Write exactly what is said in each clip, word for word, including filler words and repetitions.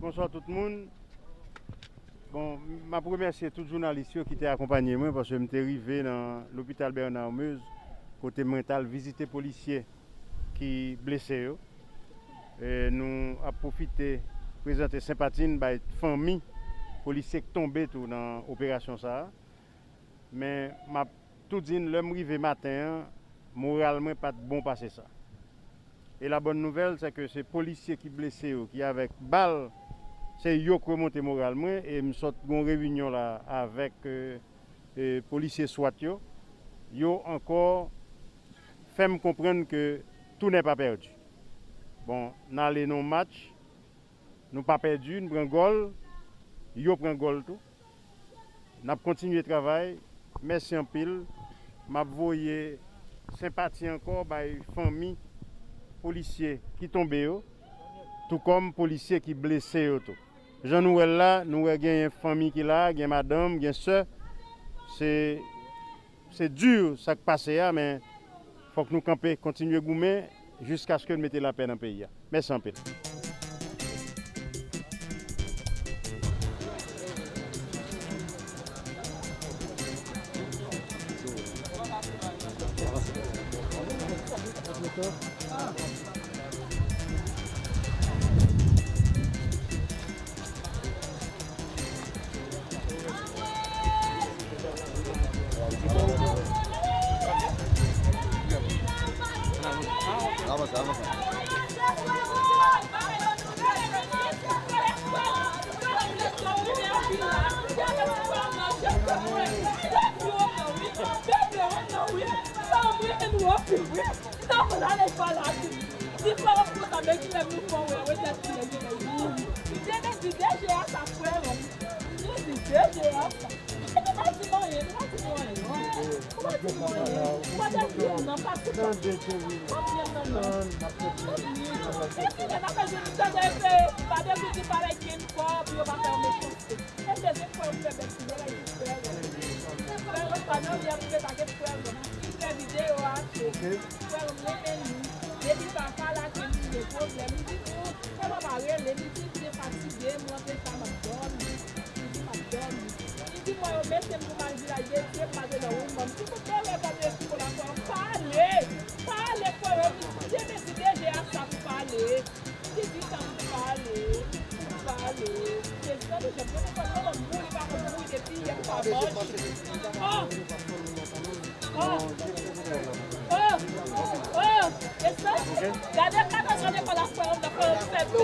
Bonswa tout moun. Bon, m ap remèsye tout jounalis yo ki te akonpanye mwen, paske m te rive nan lopital Bernard Meuze, kote mwen t al vizite polisye ki blese yo. E nou ap pwofite prezante senpati n bay fanmi polisye k tonbe tou nan operasyon sa a. Men m ap tou di n, lè m rive maten an, moral mwen pa t bon pase sa. E la bòn nouvèl, se ke se polisye ki blese yo, ki avèk bal, se yo k remonte moral mwen, e m sot gon reyinyon la avèk, e, e, polisye swat yo. Yo ankò fè m konprann ke tout n'est pas perdu. Bon, n ale nan yon match, nou pa pèdi, n pran gòl, yo pran gòl tou. N ap kontinye travay. Mèsi anpil. M ap voye senpati ankò bay fanmi polisye ki tonbe yo, tou kòm polisye ki blese yo tou. Jan nou wè l la, nou wè genyen fanmi ki la, gen madanm, gen sè. Se, se di sa k pase a, men fòk nou kanpe, kontinye goumen jiskaske n mete lapè nan peyi a. Mèsi anpil. Avanse, avanse. Ou pa di nou anyen, ou pa di nou anyen. Ou pa di nou anyen. Ou pa di nou anyen. Ou pa di nou anyen. Ou pa di nou anyen. Epi lè n ap jwenn nou tande epi pa de gouti pa like gen kòb, yo pa fè yon mechanste. Epi de fwa yo fè bèt, yo like frè yo. Frè yo pa nan lè pou fè pake frè yo. Ki fè videyo a, se frè yo renmen nou. Depi papa la ke nou gen pwoblèm, li di nou, fè papa rele, li di li fatige, m rantre sa, m ap dòmi. Li di m ap dòmi. Li di mwen yo mete m pou m al vilaj de Dye, m pa te nan woman. M di kote revòlte sou kò la frè m. Pale! Pale frè m! Dye mete D G a sa pou pale. Li di sa pou pale. Pou pale. Mezanmi, jan mwen te konn manman m mouri, pa konn mouri depi yè m pa manje. Oh! Oh! Oh! Oh! E sa? Gade katòz ane pa la frè m, la frè m fè bèt.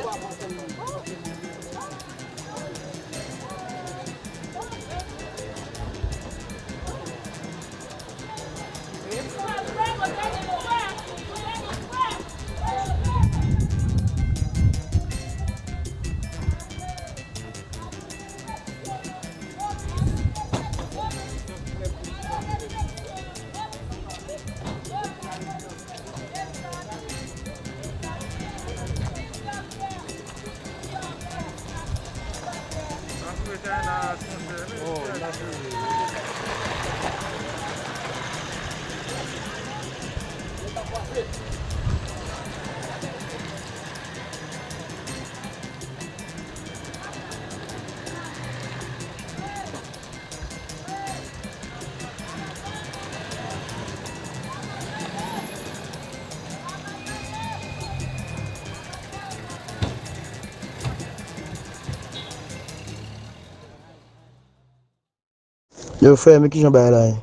Yo, frè, men kijan bagay la ye?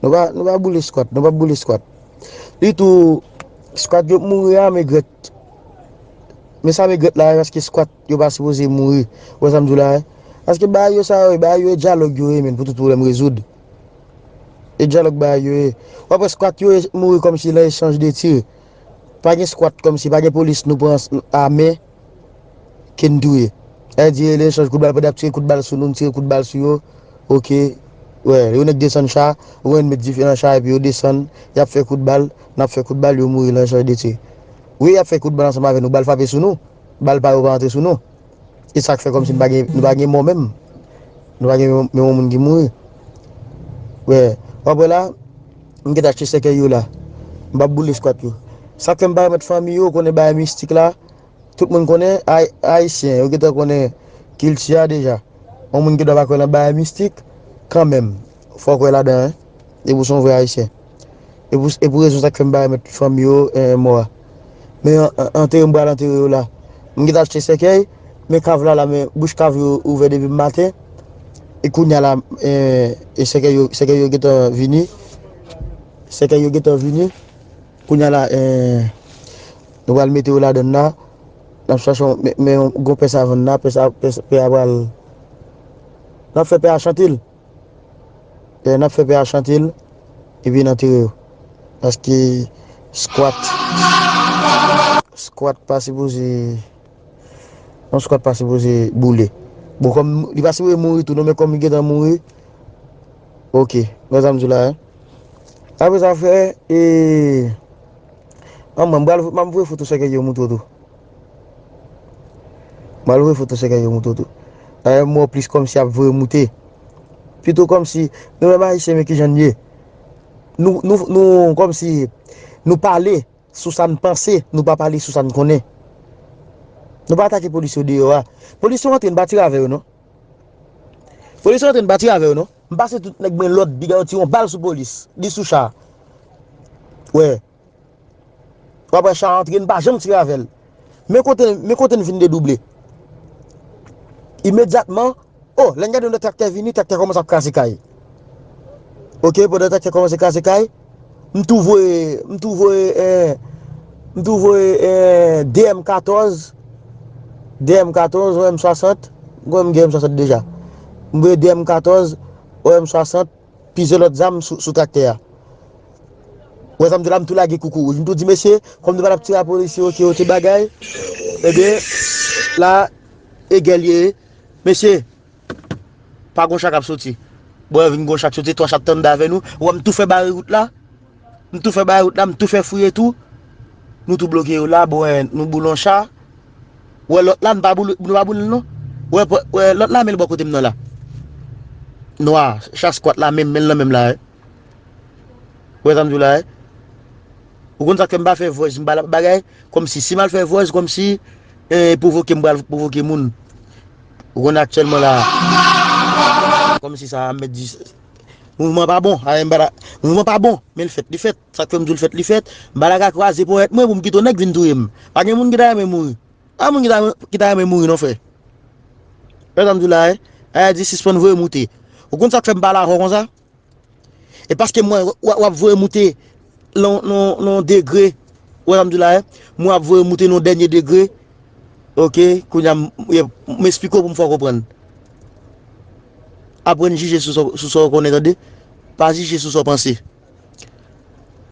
Nou pa, nou pa boule squat, nou pa boule squat. Li tou, squat yo mouri a, men grèt. Men sa men grèt la, paske squat yo pa sipoze mouri. Ou wè sa m di w la, e? Paske bagay yo sa yo, bagay yo e dyalòg yo ye, men pou tout pwoblèm rezoud. E dyalòg bagay yo ye. W ap wè squat yo e mouri kòmsi lan echanj de tir. Pa gen squat kòmsi, pa gen polis nou pran a men ke n touye. Sa vle di, lè echanj kout bal, pandan y ap tire kout bal sou nou, n tire kout bal sou yo. Oke. Wè, yon nèg desann cha, ou wè n met dife nan cha, epi yo desann, y ap fè kout bal, n ap fè kout bal, yo mouri lan echanj de tir. Wi, y ap fè kout bal ansanm avè nou, bal frape sou nou, bal pa yo pa antre sou nou. E sa k fè kòmsi nou pa gen, nou pa gen mò menm. Nou pa gen menm, menm yon moun ki mouri. Wè, w ap wè la, m gentan achte sèkèy yo la. M p ap boule squat yo. Sa k fè m pa remèt fanmi yo, konnen bagay mistik la, Tout moun konnen, Ay-, Ayisyen, yo gentan konnen kilti a deja. Yon moun ki dwa pa kwè nan bagay mistik, kanmenm, fò w kwè ladan, wi. Depi w se yon vrè Ayisyen. E pou, e pou rezon sa k fè m pa remèt fanmi yo, eh, mò a. Men an-, an-, antere m pral antere yo la. M gentan achte sèkèy, men kav la la, men bouch kav yo ouvè depi maten. E kounye a la, eh, e sèkèy yo, sèkèy yo gentan vini. Sèkèy yo gentan vini. Kounye a la, eh, nou pral mete yo ladan la. N ap chache yon, men, men yon gwo pè savann la, pè sa, pè, pè a pral, n ap fè pè a chante l. Eh, n ap fè pè a chante l, epi n antere yo. Paske squat, squat pa sipoze, yon squat pa sipoze boule. Bon, kòm li pa sipoze mouri tou, non, men kòm li gentan mouri, oke. Wè sa m di w la, wi. Apre sa, frè, e, an mwen, m pral, m ap voye foto sèkèy yo montre w tou. M pral voye foto sèkèy yo montre w tou. Dayè, m wè w plis kòmsi ap voye moute. Pito kòmsi, nou menm Ayisyen, men kijan n ye. Nou, nou, nou, kòmsi, nou pale sou sa n panse, nou pa pale sou sa n konnen. Nou pa atake polis yo deyò a. Polis yo antre, n pa tire avè yo, non. Polis yo antre, n pa tire avè yo, non. M pase tout nèg mwen lòd, piga yo tire yon bal sou polis. Li sou cha. Wè. W ap wè cha a antre, n pa janm tire avè l. Men kote, men kote n vin dedouble. Imedyatman, o, lè n gade yon lòt traktè vini, traktè kòmanse ap kraze kay. Oke, pandan traktè kòmanse kraze kay, m tou voye, m tou voye, eh, m tou voye, eh, de M katòz, de M katòz, yon M swasant, m kwè m gen M swasant deja. M voye de M katòz, yon M swasant, plizyè lòt zam sou, sou traktè a. Wè sa m di la, m tou lage koukou wouj. M tou di, mesye, kòm nou pa t ap tire a polis yo, ke yo te bagay, ebyen, la, e gè l ye. Mesye, pa gon cha k ap soti. Bon, vin gon cha k soti, twa cha t anndan avè nou. Wè, m tou fè bare wout la. M tou fè bare wout la, m tou fè fouye tou. Nou tou bloke yo la, bon, wè, nou boule yon cha. Wè lòt la, nou pa boule, nou pa boule l non. Wè, wè lòt la, men l bò kote m nan la. Nwa, cha squat la, menm, men l nan menm la, wi. Wè sa m di w la, wi. Ou konn sa k fè m pa fè voice, m pa la bagay, kòmsi, si m al fè voice, kòmsi, eh, pwovoke m pral pwovoke moun. Ou konn aktyèlman la, kòmsi sa, m mèt di, mouvman pa bon, a, m pa la, mouvman pa bon, men l fèt, li fèt. Sa k fè m di w l fèt, li fèt. M pa la ka kwaze ponyèt mwen pou m kite yon nèg vin touye m. Pa gen moun ki ta renmen mouri. Pa moun ki ta, ki ta renmen mouri non, frè. Wè sa m di w la, wi. Ayiti sispann voye moute. Ou konn sa k fè m pale avè w konsa? E paske mwen, w, w ap voye moute nan, nan, nan degre. Wè sa m di w la, wi. Mwen ap voye moute nan dènye degre. Oke, kounye a, m, m, m esplike w pou m fè w konprann. Aprann jije sou sa, sou sa w konnen, tande. Pa jije sou sa w panse.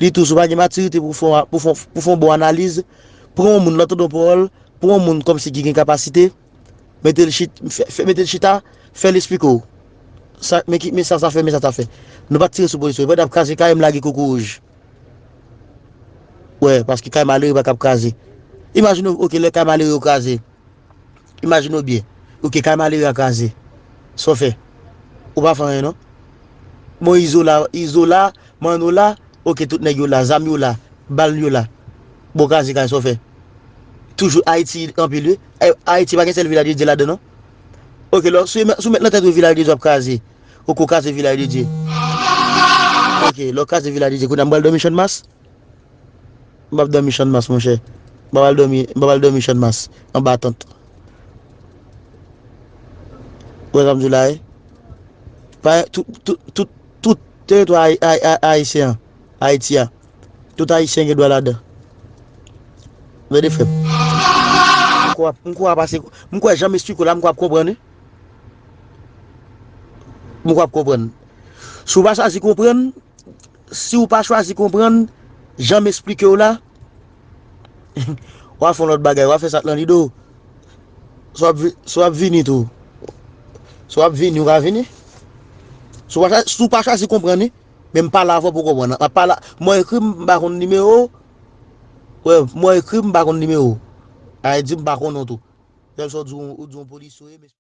Li tou, si w pa gen matirite pou fè, pou fè, pou fè yon bon analiz, pran yon moun, lè w tande yon pawòl, pran yon moun kòmsi ki gen kapasite, mete l chit-, fè, fè, mete l chita, fè l esplike w. Sa, men ki, men sa sa fè, men sa sa fè. Nou pa t tire sou polis yo. Pandan y ap kraze kay, m lage koukou wouj. Wè, paske kay malere pa kab kraze. Imajine w, oke, lè kay malere yo kraze. Imajine w byen. Oke, kay malere a kraze. Sa w fè? Ou pa fè anyen, non. Bon, Izo la, Izo la, Manno la, oke, tout nèg yo la, zam yo la, bal yo la. Bon, kraze kay, sa w fè? Toujou Ayiti anpil, wi. Ay-, Ayiti pa gen sèl Vilaj de Dye ladan, non. Oke, lò, si w met, si w met nan tèt ou Vilaj de Dye ap kraze, oke, w kraze Vilaj de Dye. Oke, lè w kraze Vilaj de Dye, kounye a m pral dòmi Channmas. M p ap dòmi Channmas, monchè. M p ap al dòmi, m p ap al dòmi Channmas, anba tant. Ou wè sa m di w la, wi? Pa, tout, tout, tout, tout teritwa ayi-, ayi-, ayi-, ayisyen an, Ayiti a, tout ayisyen gen dwa ladan. Tande, frè m. M kwè, m kwè pase, m kwè jan m esplike w la, m kwè w ap konprann, wi. M kwè w ap konprann. Si w pa chwazi konprann, si w pa chwazi konprann jan m esplike w la, w a fè yon lòt bagay, w a fè sa k nan lide w. Si w ap vi-, si w ap vini tou. Si w ap vini, w ka vini. Si w pa chwa-, si w pa chwazi konprann, wi, men m pale avè w pou w konprann. M ap pale, mwen ekri, m pa konn nimewo w. Wè, mwen ekri, m pa konn nimewo w. Sa vle di m pa konnen w tou. Sèl sa w di, w di yon polisye w ye, men